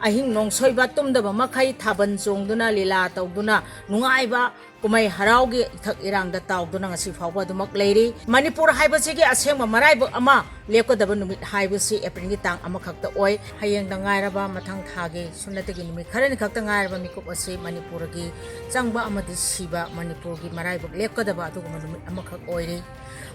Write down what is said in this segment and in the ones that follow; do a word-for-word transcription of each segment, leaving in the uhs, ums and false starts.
ꯑꯍꯤꯡ ꯅꯣꯡꯁꯣꯏꯕ ꯇꯨꯝꯗꯕ ꯃꯈꯩ ꯊꯥꯕꯜ ꯆꯣꯡꯗꯨꯅ, ꯂꯤꯂꯥ ꯇꯧꯗꯨꯅ, ꯅꯨꯡꯉꯥꯏꯕ ꯀꯨꯝꯍꯩ ꯍꯔꯥꯎꯒꯤ ꯏꯊꯛ ꯏꯔꯥꯡꯗ ꯇꯥꯎꯗꯨꯅ ꯉꯁꯤ ꯐꯥꯎꯕ ꯑꯗꯨꯃꯛ ꯂꯩꯔꯤ꯫ ꯃꯅꯤꯄꯨꯔ ꯍꯥꯏꯕꯁꯤꯒꯤ ꯑꯁꯦꯡꯕ ꯃꯔꯥꯏꯕꯛ ꯑꯃ ꯂꯦꯞꯀꯗꯕ ꯅꯨꯃꯤꯠ ꯍꯥꯏꯕꯁꯤ ꯑꯦꯄ꯭ꯔꯤꯜꯒꯤ ꯇꯥꯡ ꯑꯃꯈꯛꯇ ꯑꯣꯏ꯫ ꯍꯌꯦꯡꯗ ꯉꯥꯏꯔꯕ, ꯃꯊꯪ ꯊꯥꯒꯤ ꯁꯨꯞꯅꯇꯒꯤ ꯅꯨꯃꯤꯠ ꯈꯔꯅꯤ ꯈꯛꯇ ꯉꯥꯏꯔꯕ ꯃꯤꯀꯨꯞ ꯑꯁꯤ ꯃꯅꯤꯄꯨꯔꯒꯤ ꯆꯪꯕ ꯑꯃꯗꯤ ꯁꯤꯕ, ꯃꯅꯤꯄꯨꯔꯒꯤ ꯃꯔꯥꯏꯕꯛ ꯂꯦꯞꯀꯗꯕ ꯑꯗꯨꯒꯨꯝꯕ ꯅꯨꯃꯤꯠ ꯑꯃꯈꯛ ꯑꯣꯏꯔꯤ꯫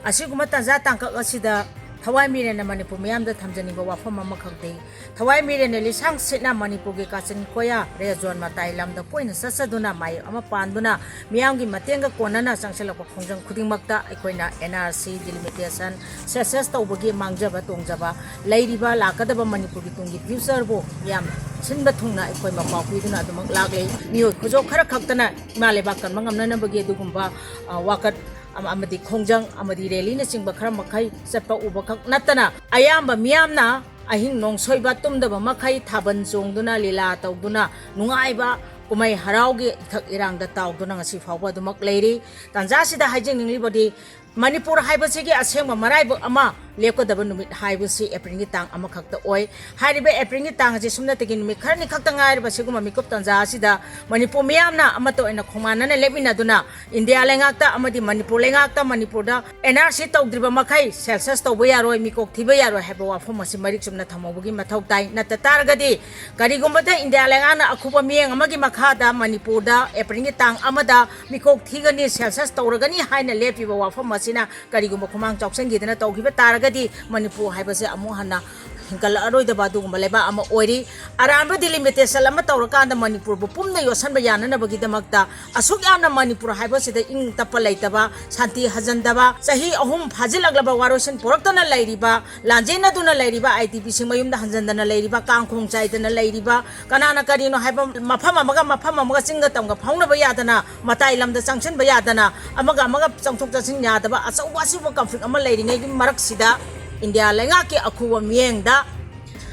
ꯑꯁꯤꯒꯨꯝꯕ ꯇꯥꯟꯖꯥ ꯇꯥꯡꯀꯛ ꯑꯁꯤꯗ ꯊꯋꯥꯏ ꯃꯤꯔꯦꯟꯅ ꯃꯅꯤꯄꯨꯔ ꯃꯤꯌꯥꯝꯗ ꯊꯝꯖꯅꯤꯡꯕ ꯋꯥꯐꯝ ꯑꯃꯈꯛꯇꯤ, ꯊꯋꯥꯏ ꯃꯤꯔꯦꯟꯅ ꯂꯤꯁꯥꯡ ꯁꯤꯠꯅ ꯃꯅꯤꯄꯨꯔꯒꯤ ꯀꯥꯆꯤꯟ ꯀꯣꯌꯥ, red zone ꯃꯇꯥꯏ ꯂꯝꯗ ꯀꯣꯏꯅ ꯆꯠꯆꯗꯨꯅ, ꯃꯥꯌꯦꯞ ꯑꯃ ꯄꯥꯟꯗꯨꯅ, ꯃꯤꯌꯥꯝꯒꯤ ꯃꯇꯦꯡꯒ ꯀꯣꯟꯅꯅ ꯆꯪꯁꯤꯜꯂꯛꯄ ꯈꯣꯡꯖꯪ ꯈꯨꯗꯤꯡꯃꯛꯇ ꯑꯩꯈꯣꯏꯅ N R C delimitation, census ꯇꯧꯕꯒꯤ ꯃꯥꯡꯖꯕ ꯇꯣꯡꯖꯕ ꯂꯩꯔꯤꯕ ꯂꯥꯛꯀꯗꯕ ꯃꯅꯤꯄꯨꯔꯒꯤ ꯇꯨꯡꯒꯤ future ꯕꯨ ꯌꯥꯝ ꯁꯤꯟꯕ ꯊꯨꯡꯅ ꯑꯩꯈꯣꯏ ꯃꯄꯥꯎ ꯄꯤꯗꯨꯅ ꯑꯗꯨꯃꯛ ꯂꯥꯛꯂꯤ꯫ ꯃꯤꯑꯣꯏ ꯈꯨꯖꯣꯞ ꯈꯔ ꯈꯛꯇꯅ ꯏꯃꯥ ꯂꯩꯕꯥꯛ ꯀꯟꯕ ꯉꯝꯅꯅꯕꯒꯤ ꯑꯗꯨꯒꯨꯝꯕ, ꯑ, ꯋꯥꯀꯠ ꯑꯃ-, ꯑꯃꯗꯤ ꯈꯣꯡꯖꯪ ꯑꯃꯗꯤ rally ꯅꯆꯤꯡꯕ ꯈꯔ ꯃꯈꯩ ꯆꯠꯄ ꯎꯕ ꯈꯛ ꯅꯠꯇꯅ, ꯑꯌꯥꯝꯕ ꯃꯤꯌꯥꯝꯅ ꯑꯍꯤꯡ ꯅꯣꯡꯁꯣꯏꯕ ꯇꯨꯝꯗꯕ ꯃꯈꯩ ꯊꯥꯕꯜ ꯆꯣꯡꯗꯨꯅ, ꯂꯤꯂꯥ ꯇꯧꯗꯨꯅ, ꯅꯨꯡꯉꯥꯏꯕ ꯀꯨꯝꯍꯩ ꯍꯔꯥꯎꯒꯤ ꯏꯊꯛ ꯏꯔꯥꯡꯗ ꯇꯥꯎꯗꯨꯅ ꯉꯁꯤ ꯐꯥꯎꯕ ꯑꯗꯨꯃꯛ ꯂꯩꯔꯤ꯫ ꯇꯥꯟꯖꯥꯁꯤꯗ ꯍꯥꯏꯖꯅꯤꯡꯂꯤꯕꯗꯤ, ꯃꯅꯤꯄꯨꯔ ꯍꯥꯏꯕꯁꯤꯒꯤ ꯑꯁꯦꯡꯕ ꯃꯔꯥꯏꯕꯛ ꯑꯃ ꯂꯦꯞꯀꯗꯕ ꯅꯨꯃꯤꯠ ꯍꯥꯏꯕꯁꯤ ꯑꯦꯄ꯭ꯔꯤꯜꯒꯤ ꯇꯥꯡ ꯑꯃꯈꯛꯇ ꯑꯣꯏ꯫ ꯍꯥꯏꯔꯤꯕ ꯑꯦꯄ꯭ꯔꯤꯜꯒꯤ ꯇꯥꯡ ꯑꯁꯤ ꯁꯨꯞꯅꯇꯒꯤ ꯅꯨꯃꯤꯠ ꯈꯔꯅꯤ ꯈꯛꯇ ꯉꯥꯏꯔꯕ ꯁꯤꯒꯨꯝꯕ ꯃꯤꯀꯨꯞ ꯇꯥꯟꯖꯥ ꯑꯁꯤꯗ ꯃꯅꯤꯄꯨꯔ ꯃꯤꯌꯥꯝꯅ ꯑꯃꯠꯇ ꯑꯣꯏꯅ ꯈꯣꯡꯃꯥꯟꯅꯅ ꯂꯦꯞꯃꯤꯟꯅꯗꯨꯅ ꯏꯟꯗꯤꯌꯥ ꯂꯩꯉꯥꯛꯇ ꯑꯃꯗꯤ ꯃꯅꯤꯄꯨꯔ ꯂꯩꯉꯥꯛꯇ ꯃꯅꯤꯄꯨꯔꯗ N R C ꯇꯧꯗ꯭ꯔꯤꯕ ꯃꯈꯩ census ꯇꯧꯕ ꯌꯥꯔꯣꯏ, ꯃꯤꯀꯣꯛ ꯊꯤꯕ ꯌꯥꯔꯣꯏ ꯍꯥꯏꯕ ꯋꯥꯐꯝ ꯑꯁꯤ ꯃꯔꯤꯛ ꯆꯨꯝꯅ ꯊꯝꯍꯧꯕꯒꯤ ꯃꯊꯧ ꯇꯥꯏ꯫ ꯅꯠꯇ ꯇꯥꯔꯒꯗꯤ ꯀꯔꯤꯒꯨꯝꯕꯗ ꯏꯟꯗꯤꯌꯥ ꯂꯩꯉꯥꯛꯅ ꯑꯈꯨꯕ ꯃꯤꯠꯌꯦꯡ ꯑꯃꯒꯤ ꯃꯈꯥꯗ ꯃꯅꯤꯄꯨꯔꯗ ꯑꯦꯄ꯭ꯔꯤꯜꯒꯤ ꯇꯥꯡ ꯑꯃꯗ ꯃꯤꯀꯣꯛ ꯊꯤꯒꯅꯤ, census ꯇꯧꯔꯒꯅꯤ ꯍꯥꯏꯅ ꯂꯦꯞꯄꯤꯕ ꯋꯥꯐꯝ ꯑꯁꯤꯅ ꯀꯔꯤꯒꯨꯝꯕ ꯈꯨꯃꯥꯡ ꯆꯥꯎꯁꯤꯟꯈꯤꯗꯅ ꯇꯧꯈꯤꯕ ꯇꯥꯔꯒꯗꯤ ꯃꯅꯤꯄꯨꯔ ꯍꯥꯏꯕꯁꯦ ꯑꯃꯨꯛ ꯍꯟꯅ ꯍꯤꯡꯒꯠꯂꯛꯑꯔꯣꯏꯗꯕ ꯑꯗꯨꯒꯨꯝꯕ ꯂꯩꯕꯥꯛ ꯑꯃ ꯑꯣꯏꯔꯤ꯫ ꯑꯔꯥꯟꯕ delimitation ꯑꯃ ꯇꯧꯔꯀꯥꯟꯗ ꯃꯅꯤꯄꯨꯔꯕꯨ ꯄꯨꯝꯅ ꯌꯣꯠꯁꯤꯟꯕ ꯌꯥꯅꯅꯕꯒꯤꯗꯃꯛꯇ ꯑꯁꯨꯛ ꯌꯥꯝꯅ ꯃꯅꯤꯄꯨꯔ ꯍꯥꯏꯕꯁꯤꯗ ꯏꯪ ꯇꯞꯄ ꯂꯩꯇꯕ, ꯁꯥꯟꯇꯤ ꯍꯟꯖꯟꯗꯕ, ꯆꯍꯤ ꯑꯍꯨꯝ ꯐꯥꯖꯤꯜꯂꯛꯂꯕ ꯋꯥꯔꯣꯏꯁꯤꯟ ꯄꯨꯔꯛꯇꯅ ꯂꯩꯔꯤꯕ, ꯂꯥꯟꯖꯦꯟꯅꯗꯨꯅ ꯂꯩꯔꯤꯕ, I D P ꯁꯤꯡ ꯃꯌꯨꯝꯗ ꯍꯟꯖꯟꯗꯅ ꯂꯩꯔꯤꯕ, ꯀꯥꯡ ꯈꯣꯡ ꯆꯥꯏꯗꯅ ꯂꯩꯔꯤꯕ, ꯀꯅꯥꯅ ꯀꯔꯤꯅꯣ ꯍꯥꯏꯕ ꯃꯐꯝ ꯑꯃꯒ ꯃꯐꯝ ꯑꯃꯒ ꯆꯤꯡꯒ ꯇꯝꯒ ꯐꯥꯎꯅꯕ ꯌꯥꯗꯅ, ꯃꯇꯥꯏ ꯂꯝꯗ ꯆꯪꯁꯤꯟꯕ ꯌꯥꯗꯅ, ꯑꯃꯒ ꯑꯃꯒ ꯆꯪꯊꯣꯛ ꯆꯪꯁꯤꯟ ꯌꯥꯗꯕ ꯑꯆꯧꯕ ꯑꯁꯤꯒꯨꯝꯕ conflict ꯑꯃ ꯂꯩꯔꯤꯉꯩꯒꯤ ꯃꯔꯛꯁꯤꯗ ꯏꯟꯗꯤꯌꯥ ꯂꯩꯉꯥꯛꯀꯤ ꯑꯈꯨꯕ ꯃꯤꯠꯌꯦꯡꯗ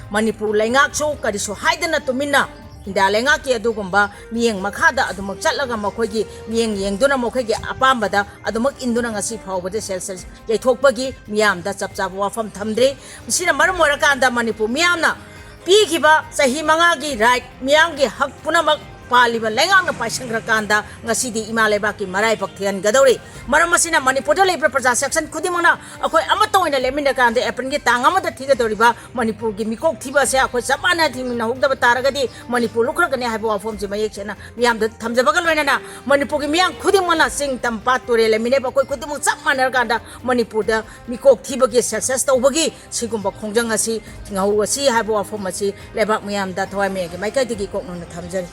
ꯃꯅꯤꯄꯨꯔ ꯂꯩꯉꯥꯛꯁꯨ ꯀꯔꯤꯁꯨ ꯍꯥꯏꯗꯅ ꯇꯨꯃꯤꯟꯅ ꯏꯟꯗꯤꯌꯥ ꯂꯩꯉꯥꯛꯀꯤ ꯑꯗꯨꯒꯨꯝꯕ ꯃꯤꯠꯌꯦꯡ ꯃꯈꯥꯗ ꯑꯗꯨꯃꯛ ꯆꯠꯂꯒ ꯃꯈꯣꯏꯒꯤ ꯃꯤꯠꯌꯦꯡ ꯌꯦꯡꯗꯨꯅ ꯃꯈꯣꯏꯒꯤ ꯑꯄꯥꯝꯕꯗ ꯑꯗꯨꯃꯛ ꯏꯟꯗꯨꯅ ꯉꯁꯤ ꯐꯥꯎꯕꯗ census ꯌꯩꯊꯣꯛꯄꯒꯤ ꯃꯤꯌꯥꯝꯗ ꯆꯞ ꯆꯥꯕ ꯋꯥꯐꯝ ꯊꯝꯗ꯭ꯔꯤ꯫ ꯃꯁꯤꯅ ꯃꯔꯝ ꯑꯣꯏꯔꯀꯥꯟꯗ ꯃꯅꯤꯄꯨꯔ ꯃꯤꯌꯥꯝꯅ ꯄꯤꯈꯤꯕ ꯆꯍꯤ ꯃꯉꯥꯒꯤ ꯔꯥꯏꯠ, ꯃꯤꯌꯥꯝꯒꯤ ꯍꯛ ꯄꯨꯝꯅꯃꯛ ꯄꯥꯜꯂꯤꯕ ꯂꯩꯉꯥꯛꯅ ꯄꯥꯏꯁꯟꯈ꯭ꯔꯀꯥꯟꯗ ꯉꯁꯤꯗꯤ ꯏꯃꯥ ꯂꯩꯕꯥꯛꯀꯤ ꯃꯔꯥꯏꯕꯛ ꯊꯤꯍꯟꯒꯗꯧꯔꯤ꯫ ꯃꯔꯝ ꯑꯁꯤꯅ ꯃꯅꯤꯄꯨꯔꯗ ꯂꯩꯕ ꯄ꯭ꯔꯖꯥ ꯁꯦꯛꯁꯟ ꯈꯨꯗꯤꯡꯃꯛꯅ ꯑꯩꯈꯣꯏ ꯑꯃꯠꯇ ꯑꯣꯏꯅ ꯂꯦꯞꯃꯤꯟꯅ ꯀꯥꯟꯗ ꯑꯦꯄ꯭ꯔꯤꯜꯒꯤ ꯇꯥꯡ ꯑꯃꯗ ꯊꯤꯒꯗꯧꯔꯤꯕ ꯃꯅꯤꯄꯨꯔꯒꯤ ꯃꯤꯀꯣꯛ ꯊꯤꯕ ꯑꯁꯦ ꯑꯩꯈꯣꯏ ꯆꯞ ꯃꯥꯟꯅ ꯊꯤꯃꯤꯟꯅꯍꯧꯗꯕ ꯇꯥꯔꯒꯗꯤ ꯃꯅꯤꯄꯨꯔ ꯂꯨꯞꯈ꯭ꯔꯒꯅꯤ ꯍꯥꯏꯕ ꯋꯥꯐꯝꯁꯤ ꯃꯌꯦꯛ ꯁꯦꯡꯅ ꯃꯤꯌꯥꯝꯗ ꯊꯝꯖꯕꯒ ꯂꯣꯏꯅꯅ ꯃꯅꯤꯄꯨꯔꯒꯤ ꯃꯤꯌꯥꯝ ꯈꯨꯗꯤꯡꯃꯛꯅ ꯆꯤꯡ, ꯇꯝ, ꯄꯥꯠ, ꯇꯨꯔꯦꯜ ꯂꯩꯃꯤꯟꯅꯕ ꯑꯩꯈꯣꯏ ꯈꯨꯗꯤꯡꯃꯛ ꯆꯞ ꯃꯥꯟꯅꯔꯀꯥꯟꯗ ꯃꯅꯤꯄꯨꯔꯗ ꯃꯤꯀꯣꯛ ꯊꯤꯕꯒꯤ ꯁꯦꯟꯁꯁ ꯇꯧꯕꯒꯤ ꯁꯤꯒꯨꯝꯕ ꯈꯣꯡꯖꯪ ꯑꯁꯤ ꯊꯤꯡꯍꯧꯔꯁꯤ ꯍꯥꯏꯕ ꯋꯥꯐꯝ ꯑꯁꯤ ꯂꯩꯕꯥꯛ ꯃꯤꯌꯥꯝꯗ ꯊꯋꯥꯏ ꯃꯌꯥꯝꯒꯤ ꯃꯥꯏꯀꯩꯗꯒꯤ ꯀꯣꯛꯅꯅ ꯊꯝꯖꯔꯤ꯫